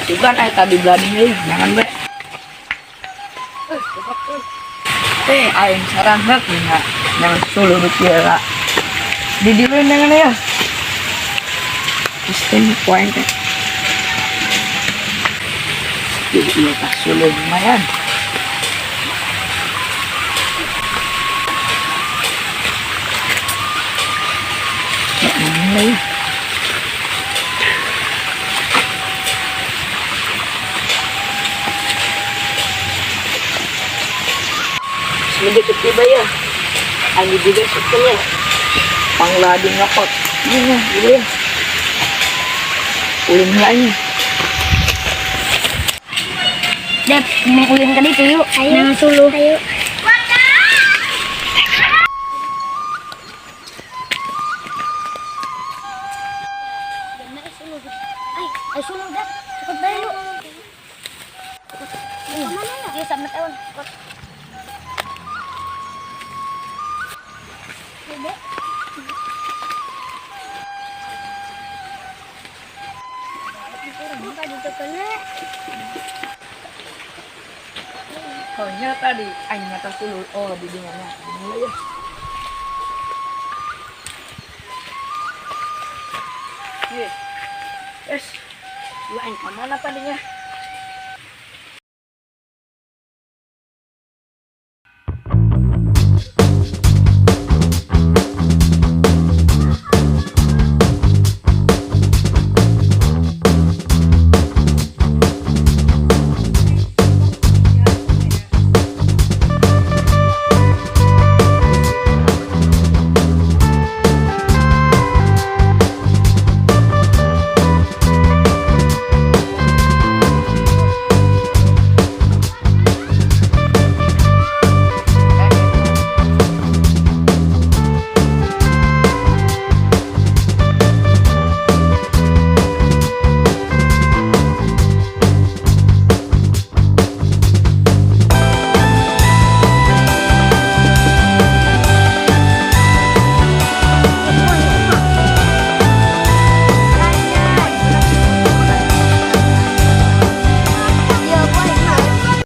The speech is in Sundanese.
Bukan tadi beladinya ya, jangan be. Eh, aing sarang hek nya. Yang suluh kira. Di dieu dengan ya. Sistem poin teh. Iya, tas suluh lumayan. Ya, mana ya? Sedikit tiba ya. Ani juga sebetulnya. Panglading ngakot. Ini gitu ya. Ulin lagi. Dep, mau ulin ka dito yuk. Ayo. Nang suluh. Ayo. Ay, ay suluh Dep. Cepet bae yuk. Kemana ya? Iya, sama ewan. Dek. Buka dito kena. Oh, nya tadi aing mata suluh. Oh, di dinya. Mulai ya. Yes. Lu aing kemana tadinya?